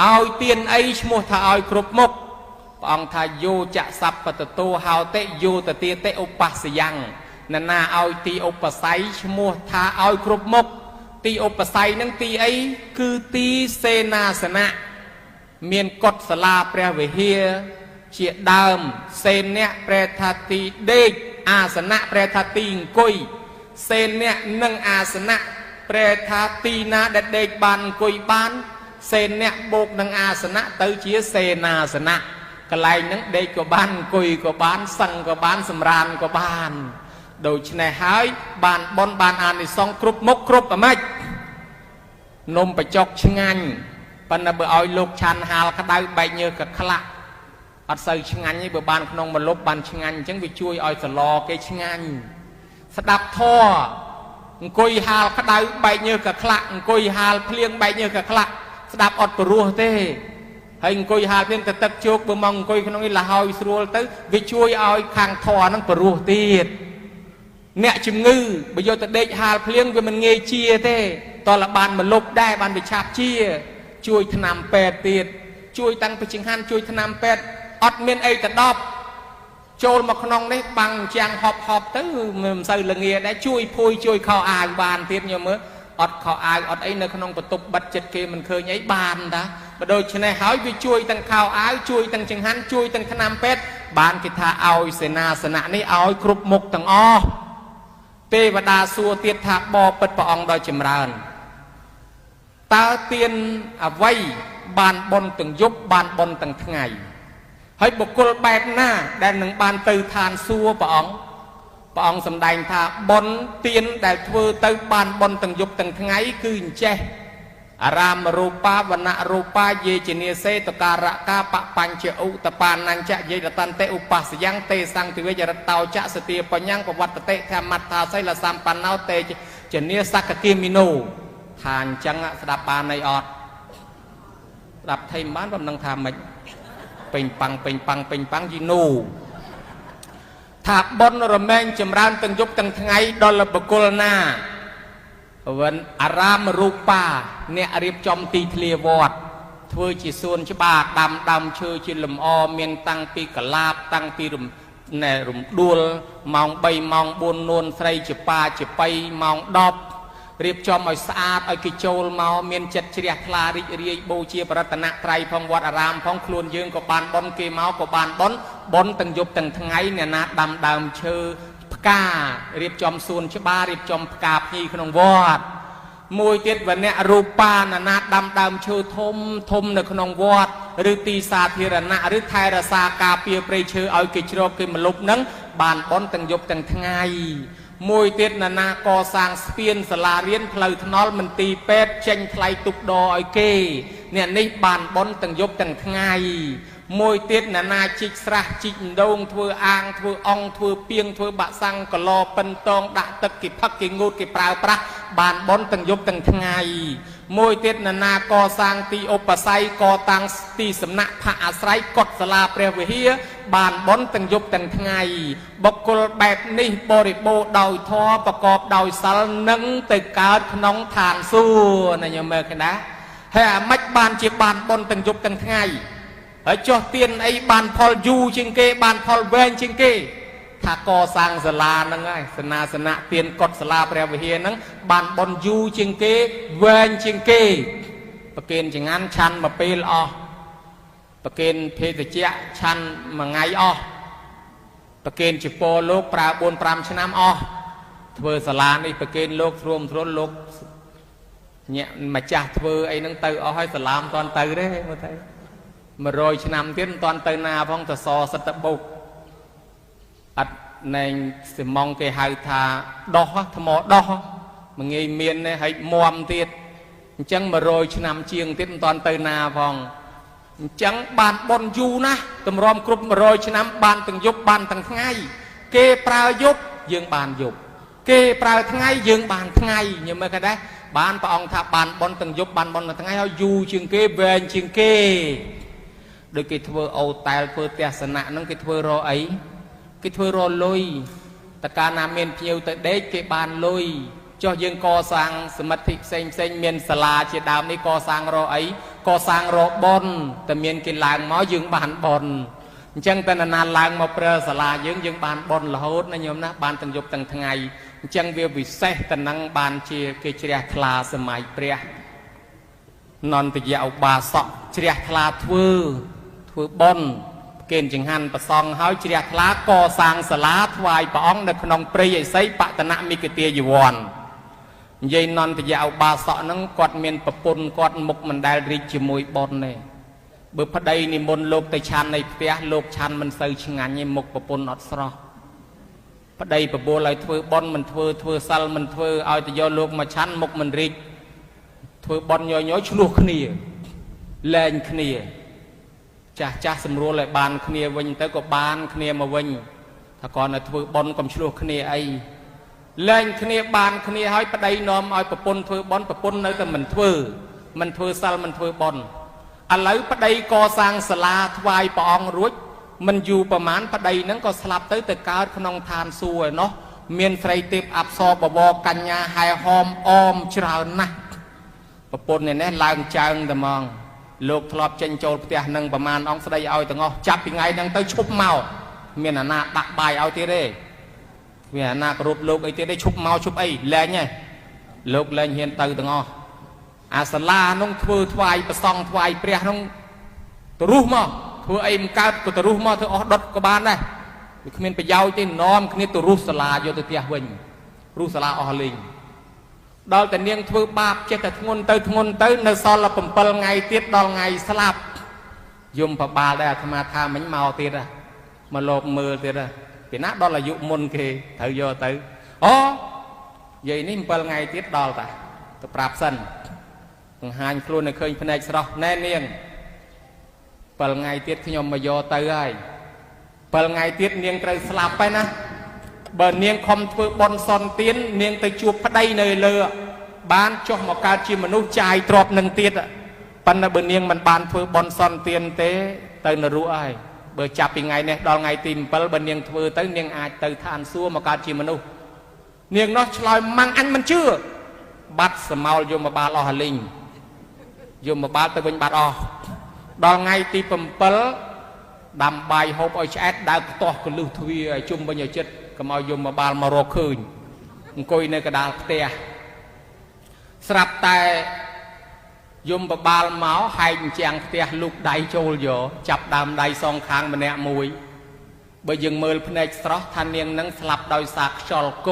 ឲ្យទានអីឈ្មោះថាឲ្យគ្រប់មុខព្រះអង្គថាយោចសัพពតតោហោតិយោតទាតិឧបស្សយ៉ាងនណាឲ្យទីឧបស័យឈ្មោះថាឲ្យគ្រប់មុខទីឧបស័យនឹងទីអីគឺទីសេនាសនៈមានកុដិសាលាព្រះវិហារជាដើមសេនៈប្រែថាទីដេកអាសនៈប្រែថាទីអង្គុយសេនៈនិងអាសនៈប្រែថាទីណាដែលដេកបានអង្គុយបានសេនៈបូកនឹងអាសនៈទៅជាសេនាសនៈកន្លែងហ្នឹងដេកក៏បានអង្គុយក៏បានសឹងក៏បានសម្រានក៏បានដូច្នេះហើយបានបុណ្យបានអានិសង្សគ្រប់មុខគ្រប់អាម៉េចនំបញ្ចុកឆ្ងាញ់ប៉ុន្តែបើឲ្យលោកឆាន់ហាលក្តៅបែកញើសក៏ខ្លាក់អត់សូវឆ្ងាញ់ទេបើបានក្នុងម្លប់បានឆ្ងាញ់អញ្ចឹងវាជួយឲ្យសឡគេឆ្ងាញ់ស្ដាប់ធម៌អង្គុយហាលក្តៅបែកញើសក៏ខ្លាក់អង្គុយហាលភ្លៀងបែកញើសក៏ខ្លាក់ស្ដាប់អត់ព្រោះទេហើយអង្គុយហាលភ្លៀងទៅទឹកជោគបើមកអង្គុយក្នុងនេះលហើយស្រួលទៅវាជួយឲ្យខាងធម៌ហ្នឹងព្រោះទៀតអ្នកជំងឺបើយកទៅដេកហាលភ្លៀងវាមិនងាយជាទេតើបានម្លប់ដែរបានវាឆាប់ជាជួយថ្នាំពេទ្យទៀតជួយតាំងពីចង្ហាន់ជួយថ្នាំពេទ្យអត់មានអីទៅដប់ចូលមកក្នុងនេះបាំងចាំងហប់ហប់ទៅមិនសូវល្ងាដែរជួយភួយជួយខោអាវបានទៀតញោមមើលអត់ខោអាវអត់អីនៅក្នុងបន្ទប់បិទចិត្តគេមិនឃើញអីបានតាបើដូច្នេះហើយវាជួយទាំងខោអាវជួយទាំងចង្ហាន់ជួយទាំងថ្នាំពេទ្យបានគេថាឲ្យសេនាសនៈនេះឲ្យគ្រប់មុខទាំងអស់ទេវតាសួរទៀតថាបបិទ្ធព្រះអង្គដោយចម្រើនតើទានអ្វីបានបុណ្យទាំងយប់បានបុណ្យទាំងថ្ងៃហើយបុគ្គលបែបណាដែលនឹងបានទៅឋានសួគ៌ព្រះអង្គព្រះអង្គសម្ដែងថាបុណ្យទានដែលធ្វើទៅបានបុណ្យទាំងយប់ទាំងថ្ងៃគឺអញ្ចេះអារាមរូបាវនរូបាយេជនាសេតការកាបបញ្ចឧតបានញ្ចយេរតន្តិឧបស្សយ៉ាងទេសង្ទិវេចរតោចសទាបញ្ញាំងបវត្តតិធម្មត្ថាសីលសម្បណ្ណោទេជនាសក្កគាមិណោថាអញ្ចឹងស្ដាប់បានអីអត់ស្ដាប់ថៃមិនបានបំណឹងថាម៉េចពេញប៉ាំងពេញប៉ាំងពេញប៉ាំងយីនូថាបុណ្យរមែងចម្រើនទាំងយប់ទាំងថ្ងៃដល់បុគ្គលណាវិនអារាមរូបាអ្នករៀបចំទីធ្លាវត្តធ្វើជាសួនច្បារដាំដើមឈើជាលំអមានតាំងពីកលាបតាំងពីរំណែរំដួលម៉ោង3ម៉ោង4នួនស្រីជាប៉ាជាប៉ៃម៉ោង10រៀបចំឲ្យស្អាតឲ្យគេចូលមកមានចិត្តជ្រះថ្លារីករាយបូជាបរតនត្រ័យផងវត្តអារាមផងខ្លួនយើងក៏បានបុណ្យគេមកក៏បានបុណ្យបុណ្យទាំងយប់ទាំងថ្ងៃអ្នកណាដាំដើមឈើផ្ការៀបចំសួនច្បាររៀបចំផ្កាភ្ញីក្នុងវត្តមួយទៀតវនៈរូបានណាដាំដើមឈើធំធំនៅក្នុងវត្តឬទីសាធារណៈឬថែរក្សាការពារព្រៃឈើឲ្យគេជ្រកគេម្លប់នឹងបានបុណ្យទាំងយប់ទាំងថ្ងៃមួយទៀតណានាកសាងស្ពានសាលារៀនផ្លូវថ្នល់មន្ទីរពេទ្យចេញថ្លៃទុកដឲ្យគេអ្នកនេះបានបុណ្យទាំងយប់ទាំងថ្ងៃមួយទៀតណានាជីកស្រះជីកដងធ្វើអាងធ្វើអង្គធ្វើពីងធ្វើបាក់សាំងកឡពិនតងដាក់ទឹកគេផឹកគេងូតគេប្រើប្រាស់បានបុណ្យទាំងយប់ទាំងថ្ងៃមួយទៀតណានាកសាងទីឧបស័យកតាំងទីសំណាក់ផាកអាស្រ័យកុដិសាលាព្រះវិហារបានបុណ្យទាំងយប់ទាំងថ្ងៃបុគ្គលបែបនេះបរិបូរណ៍ដោយធម៌ប្រកបដោយសិលនឹងទៅកើតក្នុងឋានសួគ៌ណាញោមមើលឃើញណាហើយអាម៉េចបានជាបានបុណ្យទាំងយប់ទាំងថ្ងៃហើយចុះទានអីបានផលយូរជាងគេបានផលវែងជាងគេថាកសាងសាលាហ្នឹងហើយសនាសនៈទានកុដិសាលាព្រះវិហារហ្នឹងបានបុណ្យយូរជាងគេវែងជាងគេប្រគេនចង្ហាន់ឆាន់មួយពេលអស់ប្រគេនភេសជ្ជៈឆាន់មួយថ្ងៃអស់ប្រគេនជាពរលោកប្រើ4 5ឆ្នាំអស់ធ្វើសាលានេះប្រគេនលោកស្រួលស្រួលលោកញាក់ម្ចាស់ធ្វើអីហ្នឹងទៅអស់ហើយសាលាមិនទាន់ទៅទេមើលទៅ100ឆ្នាំទៀតមិនទាន់ទៅណាផងតសសិតតបុកអត់ណែងស៊ីម៉ងគេហៅថាដោះថ្មដោះមួយងាយមានទេហើយមមទៀតអញ្ចឹង100ឆ្នាំជាងទៀតមិនទាន់ទៅណាផងអញ្ចឹងបានបុណ្យយូរណាស់តម្រាំគ្រប់100ឆ្នាំបានទាំងយប់បានទាំងថ្ងៃគេប្រើយប់យើងបានយប់គេប្រើថ្ងៃយើងបានថ្ងៃញើមើលឃើញដែរបានព្រះអង្គថាបានបុណ្យទាំងយប់បានបុណ្យទាំងថ្ងៃហើយយូរជាងគេវែងជាងគេដូចគេធ្វើអូតែលធ្វើទស្សនៈហ្នឹងគេធ្វើរកអីគេធ្វើរកលុយតើកាលណាមានភ្ញៀវទៅដេកគេបានលុយចុះយើងកសាងសមិទ្ធិផ្សេងផ្សេងមានសាលាជាដើមនេះកសាងរកអី កសាងរកបុណ្យតែមានគេឡើងមកយើងបានបុណ្យអញ្ចឹងតែណាឡើងមកប្រើសាលាយើងយើងបានបុណ្យរហូតណាញោមណាបានទាំងយប់ទាំងថ្ងៃអញ្ចឹងវាពិសេសតនឹងបានជាគេជ្រះថ្លាសម័យព្រះនន្តយៈឧបាសកជ្រះថ្លាធ្វើបុណ្យគេចង្ហាន់ប្រសង់ហើយជ្រះថ្លាកសាងសាលាថ្វាយព្រះអង្គនៅក្នុងព្រៃឥសីបតនមិគទាយវ័ននិយាយនន្តយៈឧបាសកហ្នឹងគាត់មានប្រពន្ធគាត់មុខមិនដែលរីកជាមួយបុណ្យទេបើប្តីនិមន្តលោកទៅឆាន់នៃផ្ទះលោកឆាន់មិនសូវឆ្ងាញ់ទេមុខប្រពន្ធអត់ស្រស់ប្តីបបួលឲ្យធ្វើបុណ្យមិនធ្វើធ្វើសិលមិនធ្វើឲ្យទៅយកលោកមកឆាន់មុខមិនរីកធ្វើបុណ្យញយៗឆ្លោះគ្នាលែងគ្នាចាស់ចាស់សម្រួលឲ្យបានគ្នាវិញទៅក៏បានគ្នាមកវិញថាគាត់នៅធ្វើបុណ្យកុំឆ្លោះគ្នាអីលែងគ្នាបានគ្នាហើយប្តីនាំឲ្យប្រពន្ធធ្វើបុណ្យប្រពន្ធនៅតែមិនធ្វើសិលមិនធ្វើបុណ្យឥឡូវប្តីកសាងសាលាថ្វាយព្រះអង្គរួចមិនយូរប្រមាណប្តីហ្នឹងក៏ស្លាប់ទៅទៅកើតក្នុងឋានសួគ៌ឯណោះមានស្រីទេពអប្សរបវរកញ្ញាហែហោមអមច្រើនណាស់ប្រពន្ធនេះឡើងចើងតែហ្មងលោកធ្លាប់ចេញចូលផ្ទះនឹងប្រមាណអង្គស្ដីឲ្យទាំងអស់ចាប់ពីថ្ងៃហ្នឹងទៅឈប់មកមានអាណាដាក់បាយឲ្យទៀតទេវាអាណាគោរពលោកអីទៀតទេឈប់មកឈប់អីលែងហ៎លោកលែងហ៊ានទៅទាំងអស់អាសាលានោះធ្វើថ្វាយប្រសង់ថ្វាយព្រះនោះទៅរុះមកធ្វើអីមិនកើតក៏ទៅរុះមកធ្វើអស់ដុតក៏បានដែរវាគ្មានប្រយោជន៍ទេនាំគ្នាទៅរុះសាលាយកទៅផ្ទះវិញរុះសាលាអស់លេងដល់តែនាងធ្វើបាបចេះតែធ្ងន់ទៅធ្ងន់ទៅនៅសល់7ថ្ងៃទៀតដល់ថ្ងៃស្លាប់យំប្របាលដែរអាត្មាថាមិញមកទៀតមកលោបមើលទៀតពីណាដល់អាយុមុនគេត្រូវយកទៅអូយាយនេះ7ថ្ងៃទៀតដល់តាទៅប្រាប់សិនបង្ហាញខ្លួនឲ្យឃើញភ្នែកស្រស់ណែនាង7ថ្ងៃទៀតខ្ញុំមកយកទៅហើយ7ថ្ងៃទៀតនាងត្រូវស្លាប់ហើយណាបើនាងខំធ្វើបុណ្យសន្ទាននាងទៅជួបប្តីនៅលើបានចុះមកកើតជាមនុស្សចាយទ្រព្យនឹងទៀតប៉ុន្តែបើនាងមិនបានធ្វើបុណ្យសន្ទានទេទៅនរកហើយបើចាប់ពីថ្ងៃនេះដល់ថ្ងៃទី7បើនាងធ្វើទៅនាងអាចទៅឋានសួគ៌មកកើតជាមនុស្សនាងនោះឆ្លើយម៉ាំងអញមិនជឿបាត់សមោលយមបាលអស់អាលីងយមបាលទៅវិញបាត់អស់ដល់ថ្ងៃទី7ដាំបាយហូបឲ្យឆ្អែតដើរខ្ទាស់កលឹះទ្វារឲ្យជុំវិញឲ្យចិត្តកុំឲ្យយមបាលមករកឃើញអង្គុយនៅកដាលផ្ទះស្រាប់តែយមបាលមកហែកជាងផ្ទះលូកដៃចូលយកចាប់ដើមដៃសងខាងម្នាក់មួយបើយើងមើលភ្នែកស្រស់ថានាងនឹងស្លាប់ដោយសារខ្យល់ក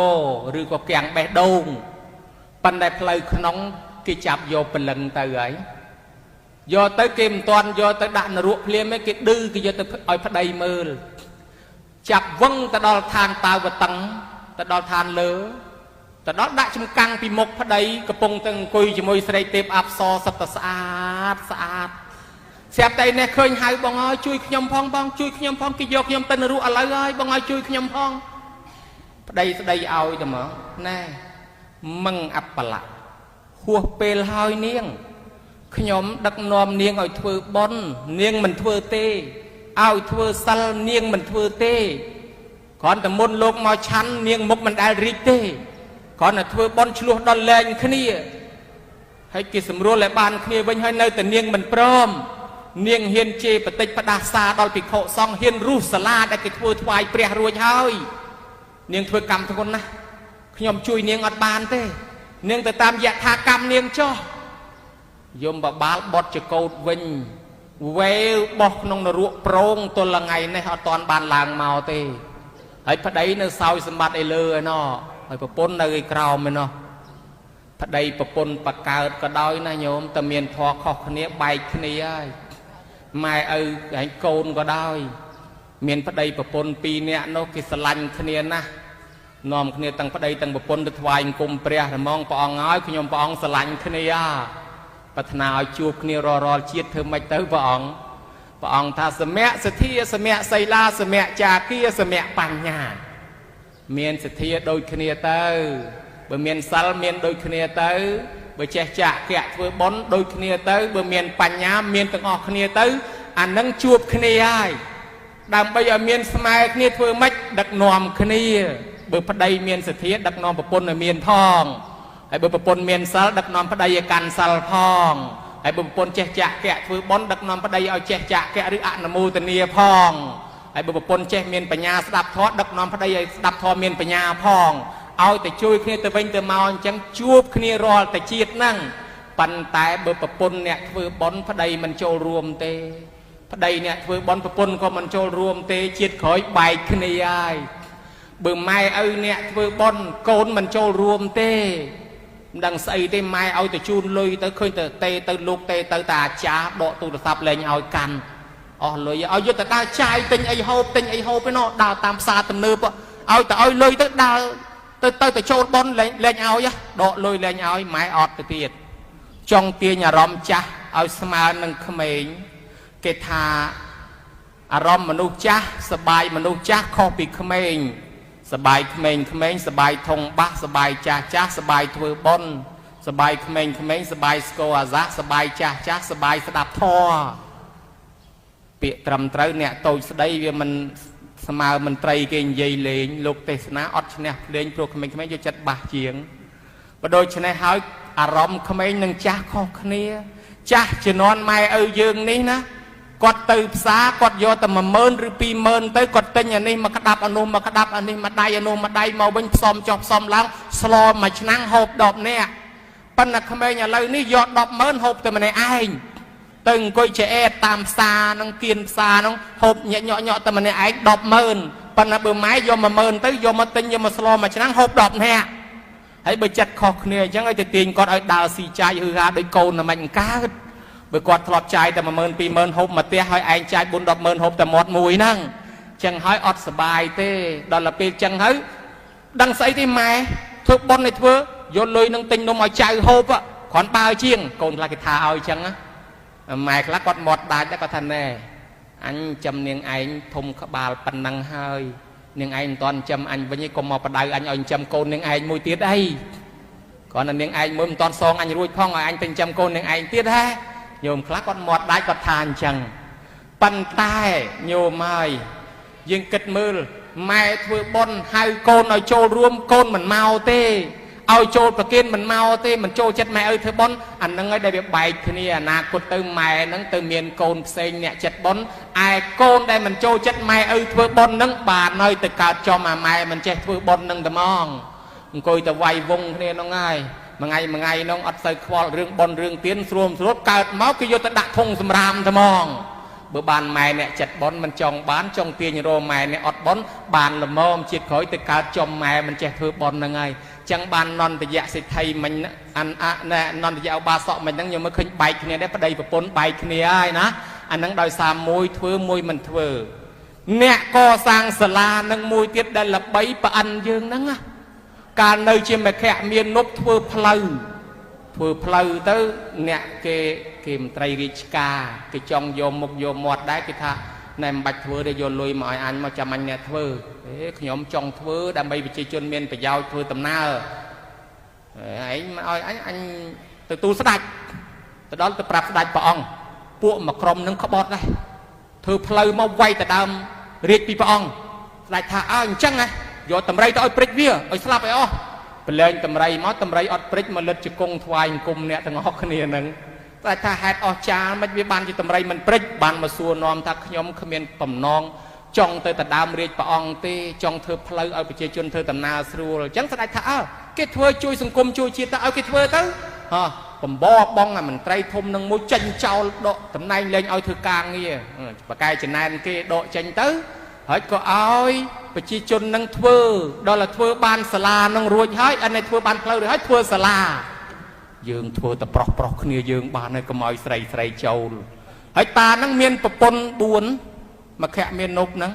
ឬក៏គាំងបេះដូងប៉ុន្តែផ្លូវក្នុងគេចាប់យកព្រលឹងទៅហើយយកទៅគេមិនទាន់យកទៅដាក់នរកភ្លាមទេគេឌឺគេយកទៅឲ្យប្តីមើលចាប់វឹងទៅដល់ឋានតាវតឹងទៅដល់ឋានលើទៅដល់ដាក់ចំកាំងពីមុខប្តីកំពុងតែអង្គុយជាមួយស្រីទេពអប្សរសិតតែស្អាតស្អាតស្រាប់តែនេះឃើញហៅបងអើយជួយខ្ញុំផងបងជួយខ្ញុំផងគេយកខ្ញុំទៅនរកឥឡូវហើយបងអើយជួយខ្ញុំផងប្តីស្ដីឲ្យតែមកណែមឹងអបលៈហួសពេលហើយនាងខ្ញុំដឹកនាំនាងឲ្យធ្វើបុណ្យនាងមិនធ្វើទេឲ្យធ្វើសិលនាងមិនធ្វើទេគ្រាន់តែមុនលោកមកឆាន់នាងមុខមិនដែលរីកទេគ្រាន់តែធ្វើបុណ្យឆ្លោះដល់លែងគ្នាហើយគេសម្រួលឲ្យបានគ្នាវិញហើយនៅតែនាងមិនព្រមនាងហ៊ានជេរបតិចផ្ដាសាដល់ភិក្ខុសង្ឃហ៊ានរុះសាលាដែលគេធ្វើថ្វាយព្រះរួចហើយនាងធ្វើកម្មធ្ងន់ណាស់ខ្ញុំជួយនាងអត់បានទេនាងទៅតាមយថាកម្មនាងចោះយមបបាលបត់ចកោតវិញវេវបោះក្នុងនរកប្រងទល់ថ្ងៃនេះអត់ទាន់បានឡើងមកទេហើយប្តីនៅសោយសម្បត្តិឯលើឯណោះហើយប្រពន្ធនៅឯក្រោមឯណោះប្តីប្រពន្ធបកើតក៏ដោយណាញោមតែមានធម៌ខុសគ្នាបែកគ្នាហើយម៉ែឪឯងកូនក៏ដោយមានប្តីប្រពន្ធពីរនាក់នោះគេស្រឡាញ់គ្នាណាស់នាំគ្នាទាំងប្តីទាំងប្រពន្ធទៅថ្វាយអង្គមព្រះហ្មងព្រះអង្គហើយខ្ញុំព្រះអង្គស្រឡាញ់គ្នាប្រាថ្នាឲ្យជួបគ្នារាល់ជាតិធ្វើម៉េចទៅព្រះអង្គព្រះអង្គថាសមៈសទ្ធាសមៈសីលាសមៈចាគាសមៈបញ្ញាមានសទ្ធាដូចគ្នាទៅបើមានសិលមានដូចគ្នាទៅបើចេះចាកៈធ្វើបុណ្យដូចគ្នាទៅបើមានបញ្ញាមានទាំងអស់គ្នាទៅអានឹងជួបគ្នាហើយដើម្បីឲ្យមានស្មើគ្នាធ្វើម៉េចដឹកនាំគ្នាបើប្តីមានសទ្ធាដឹកនាំប្រពន្ធឲ្យមានផងហើយបើប្រពន្ធមានសិលដឹកនាំប្តីឲ្យកាន់សិលផង ហើយបើប្រពន្ធចេះចាក់កៈធ្វើបុណ្យដឹកនាំប្តីឲ្យចេះចាក់កៈឬអនុមោទនាផងហើយបើប្រពន្ធចេះមានបញ្ញាស្ដាប់ធម៌ដឹកនាំប្តីឲ្យស្ដាប់ធម៌មានបញ្ញាផងឲ្យតែជួយគ្នាទៅវិញទៅមកអញ្ចឹងជួបគ្នារាល់តែជាតិហ្នឹងប៉ុន្តែបើប្រពន្ធអ្នកធ្វើបុណ្យប្តីមិនចូលរួមទេប្តីអ្នកធ្វើបុណ្យប្រពន្ធក៏មិនចូលរួមទេជាតិក្រោយបែកគ្នាហើយបើម៉ែឪអ្នកធ្វើបុណ្យកូនមិនចូលរួមទេមិនដឹងស្អីទេម៉ែឲ្យទៅជូនលុយទៅឃើញទៅទេទៅលោកទេទៅតាអាចារ្យដកទូរស័ព្ទលែងឲ្យកាន់អស់លុយឲ្យយកទៅដើរចាយទិញអីហូបទិញអីហូបឯណោះដើរតាមផ្សារទំនើបឲ្យទៅឲ្យលុយទៅដើរទៅទៅទៅចូលបុណ្យលែងលែងឲ្យដកលុយលែងឲ្យម៉ែអត់ទៅទៀតចង់ទាញអារម្មណ៍ចាស់ឲ្យស្មើនឹងក្មេងគេថាអារម្មណ៍មនុស្សចាស់សបាយមនុស្សចាស់ខុសពីក្មេងសបាយក្មេងក្មេងសបាយធុងបាសសបាយចាស់ចាស់សបាយធ្វើបុណ្យសបាយក្មេងក្មេងសបាយស្គរអាសាសបាយចាស់ចាស់សបាយស្ដាប់ធម៌ពាក្យត្រឹមត្រូវអ្នកតូចស្ដីវាមិនស្មើមន្ត្រីគេនិយាយលេងលោកទេសនាអត់ឈ្នះភ្លេងព្រោះក្មេងៗយកចិត្តបាសជាងបើដូច្នេះហើយអារម្មណ៍ក្មេងនិងចាស់ខុសគ្នាចាស់ជំនាន់ម៉ែឪយើងនេះណាគាត់ទៅផ្សារគាត់យកតែ10000ឬ20000ទៅគាត់ទិញអានេះមកក្តាប់អានោះមកក្តាប់អានេះមកដៃអានោះមកដៃមកវិញផ្សំចុះផ្សំឡើងស្លមួយឆ្នាំងហូប10នាក់ប៉ុន្តែក្មេងឥឡូវនេះយក100000ហូបតែម្នាក់ឯងទៅអង្គុយចែអែតតាមផ្សារនឹងគៀនផ្សារនឹងហូបញាក់ញាក់ញាក់តែម្នាក់ឯង100000ប៉ុន្តែបើម៉ែយក10000ទៅយកមកទិញយកមកស្លមួយឆ្នាំងហូប10នាក់ហើយបើចិត្តខុសគ្នាអញ្ចឹងឲ្យទៅទាញគាត់ឲ្យដើរស៊ីចាយហឺហាដោយកូនតែមិនកើតបើគាត់ធ្លាប់ចាយតែ10000 20000ហូបមួយផ្ទះហើយឯងចាយ4 100000ហូបតែមាត់មួយហ្នឹងចឹងហើយអត់សបាយទេដល់ទៅពេលចឹងហើយដឹងស្អីទេម៉ែធ្វើប៉ុនឲ្យធ្វើយកលុយនឹងទិញនំឲ្យចៅហូបគ្រាន់បើជាងកូនខ្លះគេថាឲ្យចឹងណាម៉ែខ្លះគាត់មាត់ដាច់គាត់ថាណែអញចាំនាងឯងធំក្បាលប៉ុណ្ណឹងហើយនាងឯងមិនតាន់ចាំអញវិញឯងកុំមកបដៅអញឲ្យចាំកូននាងឯងមួយទៀតអីគ្រាន់តែនាងឯងមួយមិនតាន់សងអញរួចផងឲ្យអញទៅចាំកូននាងឯងទៀតហ៎ញោមខ្លះគាត់មាត់ដាច់គាត់ថាអញ្ចឹងប៉ុន្តែញោមហើយយើងគិតមើលម៉ែធ្វើបុណ្យហៅកូនឲ្យចូលរួមកូនមិនមកទេឲ្យចូលប្រគិនមិនមកទេមិនចូលចិត្តម៉ែឪធ្វើបុណ្យអានឹងឲ្យដែលវាបែកគ្នាអនាគតទៅម៉ែនឹងទៅមានកូនផ្សេងអ្នកចិត្តបុណ្យឯកូនដែលមិនចូលចិត្តម៉ែឪធ្វើបុណ្យនឹងបានហើយទៅកើតចំអាម៉ែមិនចេះធ្វើបុណ្យនឹងតែហ្មងអង្គុយទៅវាយវងគ្នានោះហើយមួយថ្ងៃមួយថ្ងៃនោះអត់សូវខ្វល់រឿងបុណ្យរឿងទានស្រួលស្រួលកើតមកគេយកទៅដាក់ធុងសម្រាមតែហ្មងបើបានម៉ែអ្នកចិត្តបុណ្យមិនចង់បានចង់ទាញរម៉ែអ្នកអត់បុណ្យបានល្មមជាតិក្រោយទៅកើតចំម៉ែមិនចេះធ្វើបុណ្យហ្នឹងហើយចឹងបាននន្តយៈសិទ្ធិមិញអាននន្តយៈឧបាសកមិញហ្នឹងខ្ញុំមើលឃើញបែកគ្នាដែរប្តីប្រពន្ធបែកគ្នាហើយណាអាហ្នឹងដោយសារមួយធ្វើមួយមិនធ្វើអ្នកកសាងសាលានឹងមួយទៀតដែលល្បីប្រអិនយើងហ្នឹងណាកាលនៅជាមគ្គមាននប់ធ្វើផ្លូវធ្វើផ្លូវទៅអ្នកគេមន្ត្រីរាជការគេចង់យកមុខយកមាត់ដែរគេថាណែមិនបាច់ធ្វើទេយកលុយមកឲ្យអញមកចាំអញអ្នកធ្វើអេខ្ញុំចង់ធ្វើដើម្បីប្រជាជនមានប្រយោជន៍ធ្វើដំណើរឯងមកឲ្យអញអញទៅទូលស្ដេចទៅដល់ទៅប្រាប់ស្ដេចព្រះអង្គពួកមួយក្រុមនឹងក្បត់ដែរធ្វើផ្លូវមកវាយទៅដើមរាជពីព្រះអង្គស្ដេចថាអើអញ្ចឹងហ៎យកតម្រៃទៅឲ្យព្រិចវាឲ្យស្លាប់ឲ្យអស់ប្រឡែងតម្រៃមកតម្រៃអត់ព្រិចមកលិតជង្គង់ថ្វាយអង្គមអ្នកទាំងអស់គ្នានឹងតែថាហេតុអស្ចារ្យមិនវាបានជាតម្រៃមិនព្រិចបានមកសួរនាំថាខ្ញុំគ្មានបំណងចង់ទៅដដើមរាជព្រះអង្គទេចង់ធ្វើផ្លូវឲ្យប្រជាជនធ្វើដំណើរស្រួលអញ្ចឹងស្ដេចថាអើគេធ្វើជួយសង្គមជួយជាតិទៅឲ្យគេធ្វើទៅហ៎បំបបងអាមន្ត្រីធំនឹងមួយចេញចោលដកតំណែងលែងឲ្យធ្វើការងារបកែចំណែនគេដកចេញទៅហើយក៏ឲ្យប្រជាជននឹងធ្វើដល់តែធ្វើបានសាលានឹងរួចហើយអានេះធ្វើបានផ្លូវរួចហើយធ្វើសាលាយើងធ្វើតែប្រុសប្រុសគ្នាយើងបានហើយកុំឲ្យស្រីស្រីចូលហើយតានឹងមានប្រពន្ធ4មគ្គមាននប់ហ្នឹង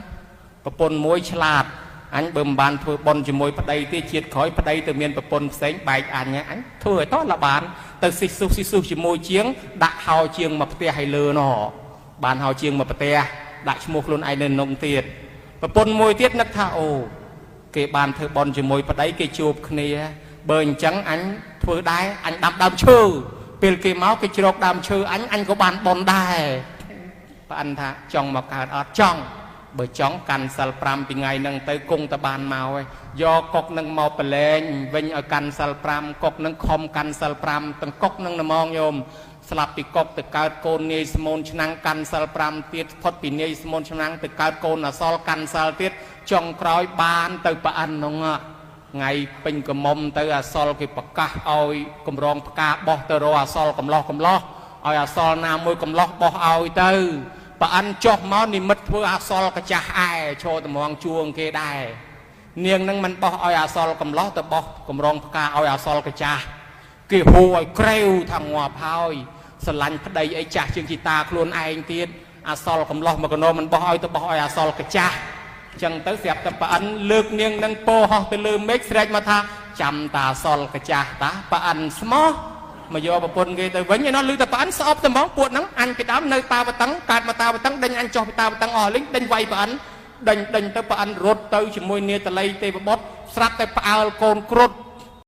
ប្រពន្ធមួយឆ្លាតអញបើមិនបានធ្វើបុណ្យជាមួយប្តីទេជាតិក្រោយប្តីទៅមានប្រពន្ធផ្សេងបែកអញអញធ្វើឲ្យតលបានទៅស៊ីស៊ុះស៊ីស៊ុះជាមួយជាងដាក់ហោជាងមកផ្ទះឲ្យលើណបានហោជាងមកផ្ទះដាក់ឈ្មោះខ្លួនឯងនៅក្នុងទៀតប្រពន្ធមួយទៀតនឹកថាអូគេបានធ្វើបុណ្យជាមួយប្តីគេជួបគ្នាបើអញ្ចឹងអញធ្វើដែរអញដាំដើមឈើពេលគេមកគេជ្រកដើមឈើអញអញក៏បានបុណ្យដែរប្អិនថាចង់មកកើតអត់ចង់បើចង់កាន់សិល5ពីថ្ងៃហ្នឹងទៅគង់តបានមកហើយយកកុកនឹងមកប្រឡែងវិញឲ្យកាន់សិល5កុកនឹងខំកាន់សិល5ទាំងកុកនឹងហ្មងញោម ស្លាប់ពីកុកទៅកើតកូននាយស្មូនឆ្នាំងកាន់សិល5ទៀតផុតពីនាយស្មូនឆ្នាំងទៅកើតកូនអសល់កាន់សិលទៀតចុងក្រោយបានទៅប្រអិននោះថ្ងៃពេញកមុំទៅអសល់គេប្រកាសឲ្យកម្រងផ្កាបោះទៅរកអសល់កំឡោះកំឡោះឲ្យអសល់ណាមួយកំឡោះបោះឲ្យទៅប្រអិនចុះមកនិមិត្តធ្វើអសល់កាចាស់ឯឈរតម្រងជួងគេដែរនាងនឹងមិនបោះឲ្យអសល់កំឡោះទៅបោះកម្រងផ្កាឲ្យអសល់កាចាស់គេហូឲ្យក្រេវថាងាប់ហើយស្រឡាញ់ប្តីអីចាស់ជាងជីតាខ្លួនឯងទៀតអសល់កំឡោះមកកណោមិនបោះឲ្យទៅបោះឲ្យអសល់កាចាស់ចឹងទៅស្រាប់តែប្រអិនលើកនាងនឹងពោហោះទៅលើមេឃស្រែកមកថាចាំតាសល់កាចាស់តាប្រអិនស្មោះមកយកប្រពន្ធគេទៅវិញឯណោះឮតែប្រអិនស្អប់តែហ្មងពួកហ្នឹងអញពីដើមនៅតាវតឹងកើតមកតាវតឹងដេញអញចុះពីតាវតឹងអស់លីងដេញវាយប្រអិនដេញដេញទៅប្រអិនរត់ទៅជាមួយនាតល័យទេវបុត្រស្រាប់តែផ្អើលកូនគ្រុឌ